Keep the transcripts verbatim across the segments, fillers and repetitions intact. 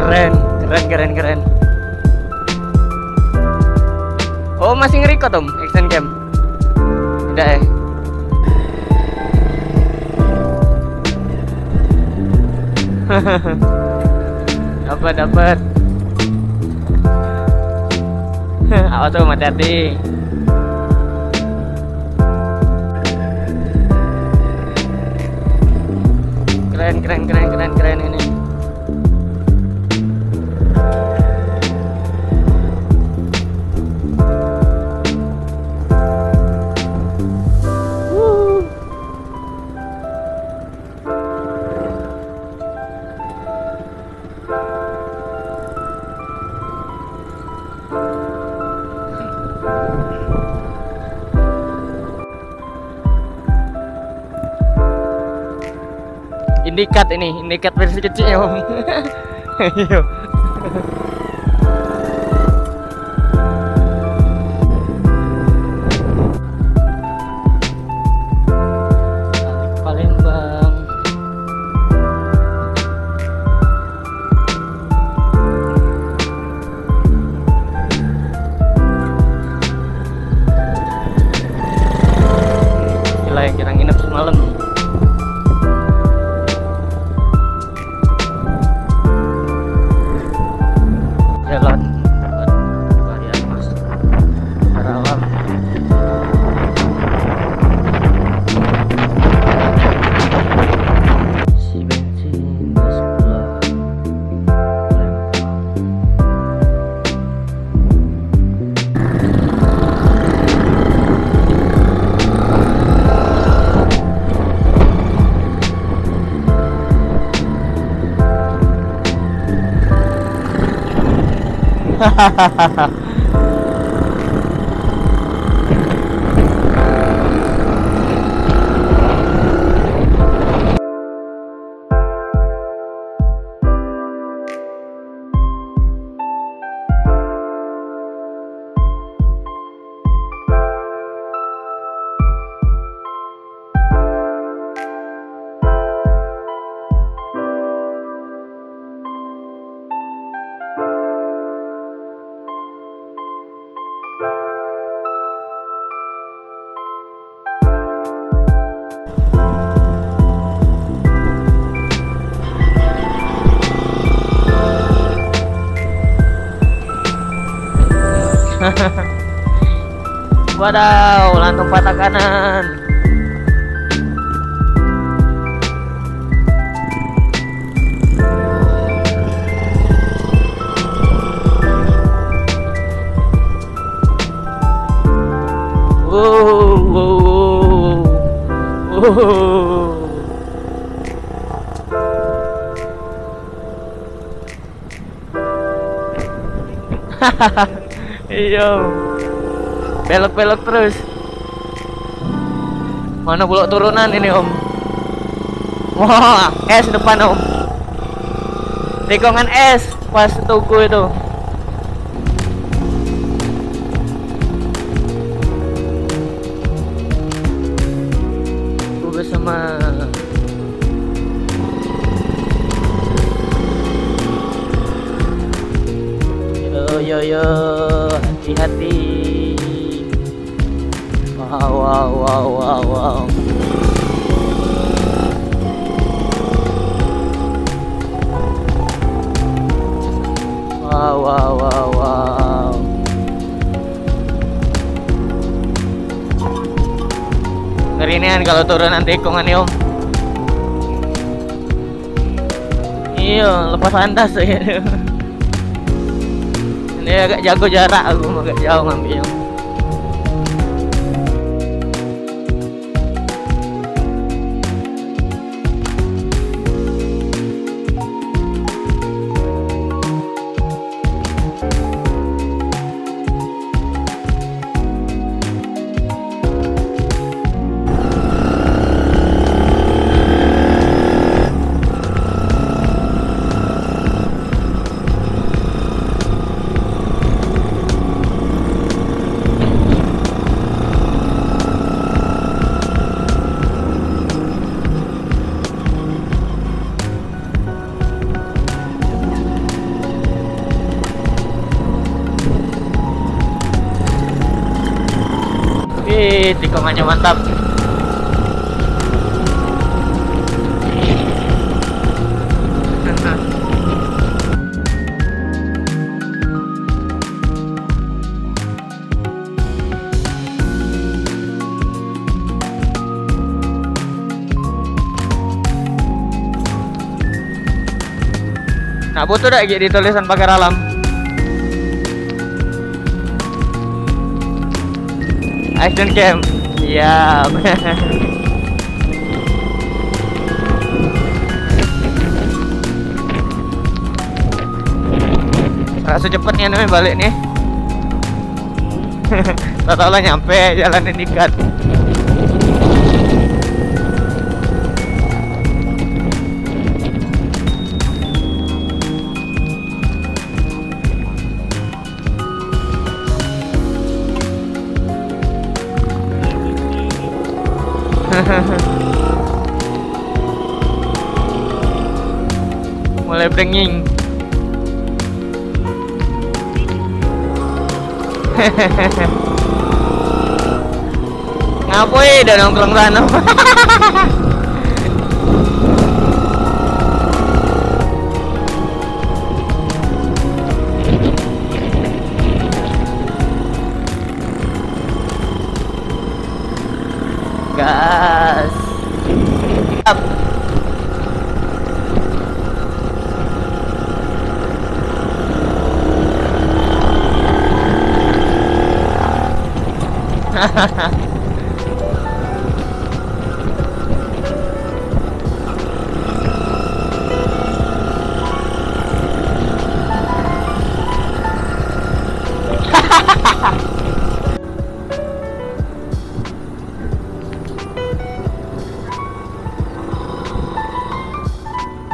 Keren, keren, keren, keren. Oh, masih nge-record, Om, action cam? Tidak, eh. Dapat, dapat. Awas, Om, hati-hati. Keren, keren, keren, keren, keren ini. Indikat ini, indikat versi kecil, Om. Iyo. Balik ke Palembang. Gila, yang kira nginep semalam. Jalan buat varian masuk Karawang. Isi bensin, gas pula. Wadaw, langsung patah kanan. Wow, wow, wow, wow. Iyo. Belok-belok terus. Mano pulok turunan ini, Om? Wah, es depan, Om. Tikungan es pas tuku itu. Aku bersama. Yo, yo, yo, hati-hati. Wow, wow, wow, wow, wow. Wow, wow, wow, wow. Ngeri nian kalau turunan tikungan ni, Om. Iyo, lepas landas. Ini agak jago jarak aku, agak jauh ngambilnyo. Tikungannya mantap. Nak foto dak gek di tulisan pagar alam? Action cam. Iya. Rasa cepet nih anu balik nih. Tak tahu lah nyampe jalan ini kan. Mulai brenging. Ngapoi dah nongkrong sana? Gas. Up.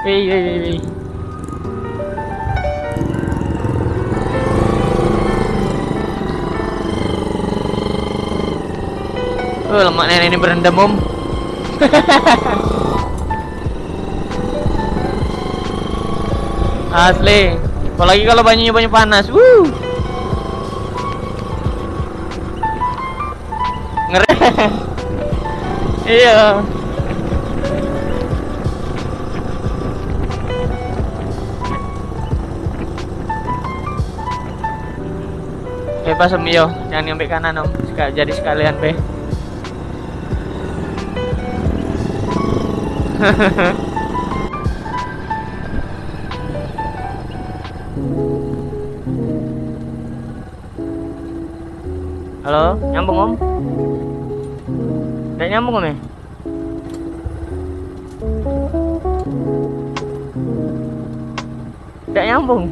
Wei, wei, wei, wei. Oh, lemak nenek ini berendam, Om. Asli. Apalagi kalau banyunya banyu panas. Wuh. Ngeri. Iya. Bebas, Om, iyo, jangan ngambil kanan, Om. Seka-, jadi sekalian be. Halo, nyambung, Om? Dak nyambung, Om, eh? Dak nyambung.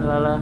Alah, alah.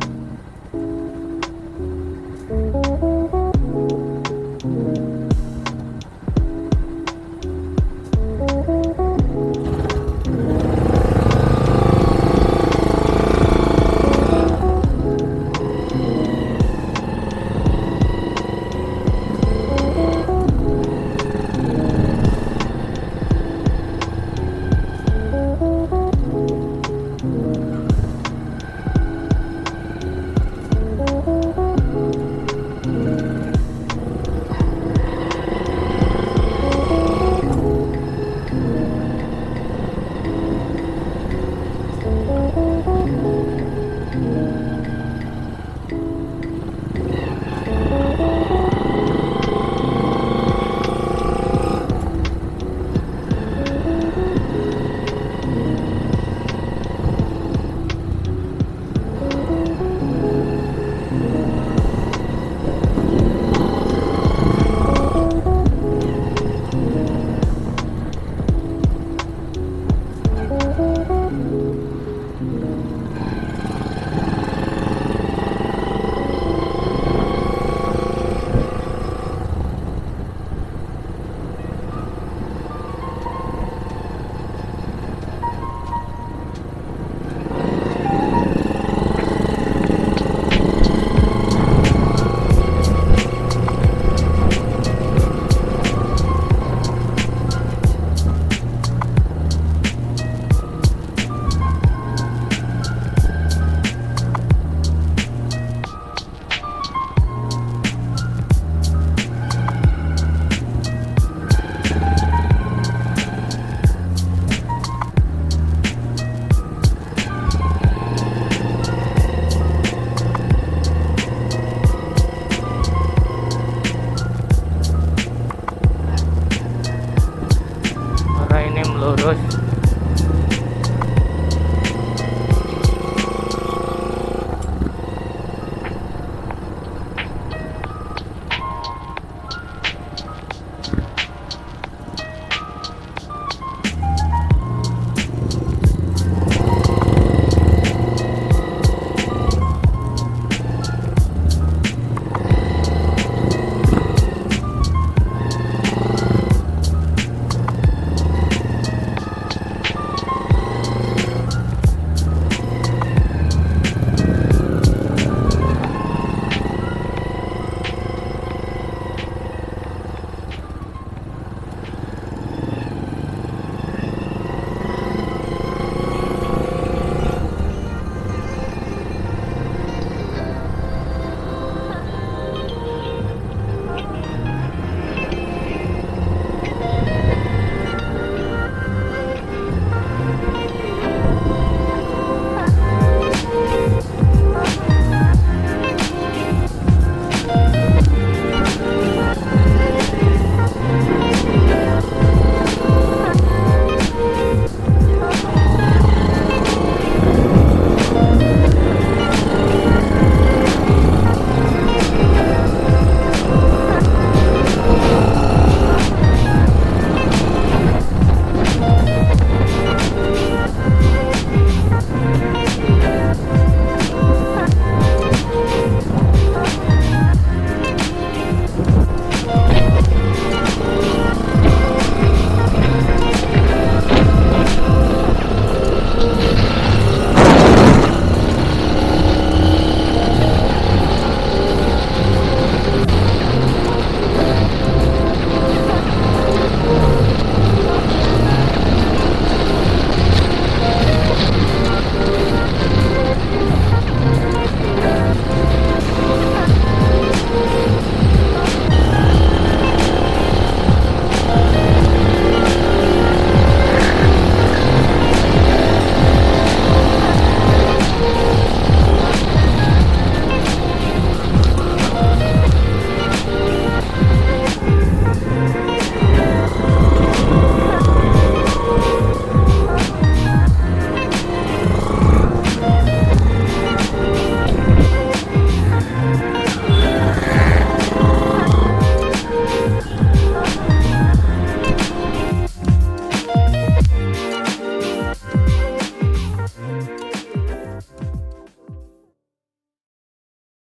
Terus